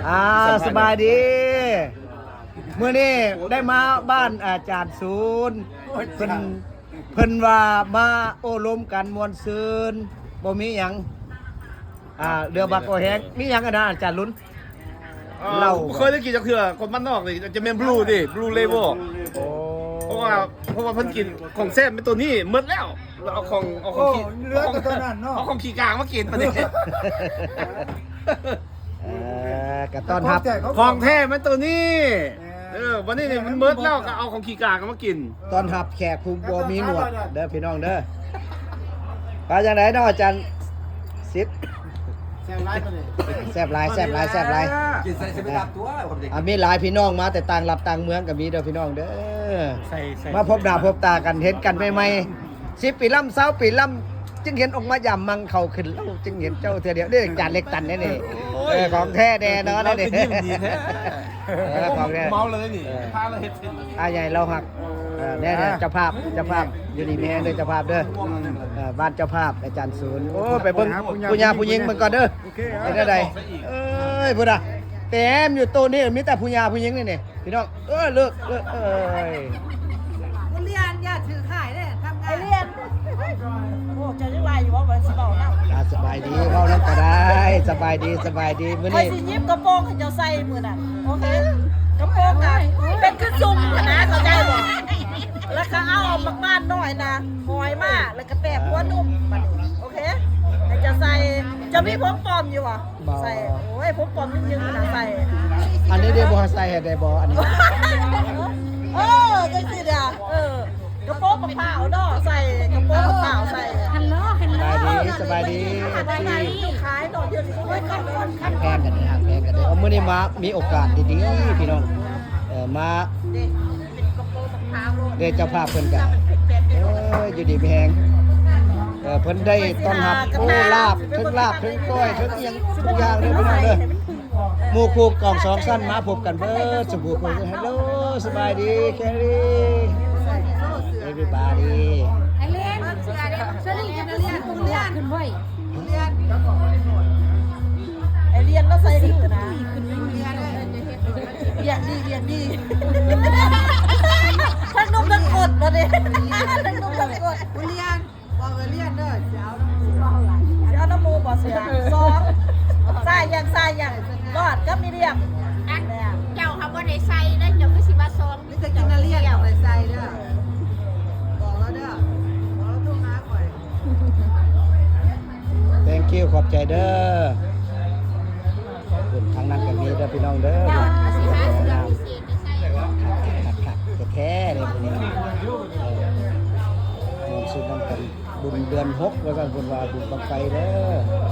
ອ່າ ສະບາຍດີ ມື້ນີ້ໄດ້ມາບ້ານອາຈານສູນ ເພິ່ນ ເພິ່ນວ່າມາໂອ້ລົມກັນມ່ວນຊື່ນ ບໍ່ມີຫຍັງ ອ່າ ເຫຼືອບັກກໍແຮງ ມີຫຍັງອັນນະອາຈານລຸນ? ເຫຼົ້າ ບໍ່ເຄີຍໄດ້ກິນຈັກເທື່ອ ຄົນບ້ານນອກນີ້ຈະແມ່ນບລູຕິ ບລູເລເວລ ໂອ້ ເພາະວ່າ ເພາະວ່າເພິ່ນກິນຂອງແຊບແມ່ນໂຕນີ້ໝົດແລ້ວ ແລ້ວເອົາຂອງ ເອົາຂອງ ໂອ້ ຂີ້ ເຫຼືອແຕ່ໂຕນັ້ນເນາະ ເອົາຂອງຂີ້ກາງມາກິນບັດນີ້ ເອີ ກໍຕ້ອນຮັບ ຂອງແທ້ມັນໂຕນີ້ ແມ່ນ ເອີ ບັດນີ້ນີ້ມັນໝົດແລ້ວ ແມ່ນ ກໍເອົາຂອງຂີ້ກາງມາກິນ ຕ້ອນຮັບແຂກຜູ້ບໍ່ມີໜວດເດີພີ່ນ້ອງເດີ ເປັນຈັ່ງໃດເນາະອາຈານສິດ? ແຊບຫຼາຍປານໃດ? ແຊບຫຼາຍ ແຊບຫຼາຍ ແຊບຫຼາຍ ກິນໃສ່ຊິໄປດັບຕົວ ອ່າ ມີຫຼາຍພີ່ນ້ອງມາແຕ່ຕ່າງລັດຕ່າງເມືອງກໍມີເດີພີ່ນ້ອງເດີ ໃສ່ ໃສ່ ມາພົບໜ້າພົບຕາກັນ ເຫັນກັນໃໝ່ໆ ສິບປີລຳ ຊາວປີລຳ ຈຶ່ງເຫັນອອກມາຢາມມັ່ງເຂົ້າຂຶ້ນເລົາ ຈຶ່ງເຫັນເຈົ້າເທື່ອດຽວ ນີ້ຈານເລັກຕັນເດ້ນີ້ ໂອ້ຍ ເອີ ຂອງແທ້ແນ່ນອນເດ້ນີ້ ເຮົາກໍຍິ້ມດີແທ້ ເອີ ຂອງແທ້ ເມົາແລ້ວນີ້ ເອີ ພາລາວເຮັດເປັນ ອ້າຍໃຫຍ່ລາວຮັກ ເອີ ເອີ ແນ່ໆ ອ່າ ເຈົ້າພາບ ເຈົ້າພາບ ຢູ່ດີມີແຮງເດີເຈົ້າພາບເດີ ເອີ ບ້ານເຈົ້າພາບອາຈານສູນ ໂອ້ ໄປເບິ່ງຜູ້ຍ່າຜູ້ຍິງເບິ່ງກ່ອນເດີ ໂອເຄ ເປັນຈັ່ງໃດ ເອີຍ ພຸ້ນນະ ແຕ້ມຢູ່ໂຕະນີ້ມີແຕ່ຜູ້ຍ່າຜູ້ຍິງນີ້ນີ້ ພີ່ນ້ອງ ເອີ ເລີກ ເລີກ ເອີຍ ບໍ່ລຽນ ຢ່າຖືຂາຍເດ້ ທຳງານ ໄອ້ລຽນ ໂອ້ ເຈົ້າຍັງຫຼາຍຢູ່ບໍ່ ວ່າຊິເວົ້ານຳ ອ່າ ສະບາຍດີ ເວົ້ານຳກໍໄດ້ ສະບາຍດີ ສະບາຍດີ ມື້ນີ້ ຂ້ອຍຊິຍິບກະໂປງໃຫ້ເຈົ້າໃສ່ມື້ນັ້ນ ໂອເຄ ກະໂປງກະເປັນຄືຊຸ່ມຫັ້ນນະ ເຂົ້າໃຈບໍ່ ແລ້ວກໍເອົາບັກບານນ້ອຍນະ ຫອຍມາ ແລ້ວກໍແຕກຫົວໜຸ່ມ ບັດນີ້ ໂອເຄ ໃຫ້ເຈົ້າໃສ່ ເຈົ້າມີຜົມປອມຢູ່ບໍ່? ບໍ່ ໃສ່ ໂອ້ຍ ຜົມປອມຍິງໆນະໃສ່ ອັນນີ້ເດ ບໍ່ໃສ່ໃຫ້ໄດ້ບໍ່ ອັນນີ້ ເອີ ຈັ່ງຊີ້ເດ ເອີ ກະໂປງບັກພ້າວເນາະ ໃສ່ກະໂປງບັກພ້າວໃສ່ ຮັນໂຫຼ ຮັນໂຫຼ ສະບາຍດີ ສະບາຍດີ ສະບາຍດີ ຂາຍເນາະ ດຽວນີ້ ຮັກແພງກັນເດີ ຮັກແພງກັນເດີ ເອົາ ມື້ນີ້ມາມີໂອກາດດີໆ ພີ່ນ້ອງ ເອີ ມາ ເດ້ ເປັນກະໂປງບັກພ້າວໂລດ ເດ້ ເຈົ້າພາບເພິ່ນກະ ເອີ ຢູ່ດີມີແຮງ ເອີ ເພິ່ນໄດ້ຕ້ອນຮັບ ໂອ້ ລາບ ເທິງລາບ ເທິງກ້ອຍ ເທິງອີ່ຫຍັງທຸກຢ່າງເດີພີ່ນ້ອງເດີ ໝູ່ຄູ່ກອງສອງຊັ້ນມາພົບກັນເບີດສູ່ຜູ້ຄົນ ເຮລໂລ ສະບາຍດີ ແຄຣີ ເອວີບາດີ ໄອເລນ ເຊີນີ້ຈະໄປຊື້ຕົວໝວກຂຶ້ນເວີຍ ລຽນ ໄອລຽນລາວໃສ່ຄືນະ ລຽນເດ້ ລຽນດີ ລຽນດີ ທັງໜຸ່ມທັງກົດ ບັດນີ້ ທັງໜຸ່ມທັງກົດ ລຽນ ບອກເອີລຽນເດີ ຊິເອົານຳໝູ່ ຊິເອົານຳໝູ່ບໍ່ເສືອ ສອງ ຊາຍຍັງ ຊາຍຍັງ ລອດກັບມີດຽມ ອັນ ແມ່ນ ເຈົ້າຫາບໍ່ໄດ້ໃສ່ເດີ ເຈົ້າຄືຊິວ່າສອງ ມີແຕ່ກິນນາລຽນຕ້ອງໄດ້ໃສ່ເດີ ບອກລາວເດີ ບອກລາວໂທຫາຂ້ອຍ. Thank you ຂອບໃຈເດີ ເບິ່ງທາງນັ້ນກໍມີເດີພີ່ນ້ອງເດີ ຄັກໆໆໆ ແທ້ໆເດ້ມື້ນີ້ ເອີ ມ່ວນຊື່ນນຳກັນ ບຸນເດືອນຫົກ ວ່າຊັ້ນ ເພິ່ນວ່າບຸນບັ້ງໄຟເດີ.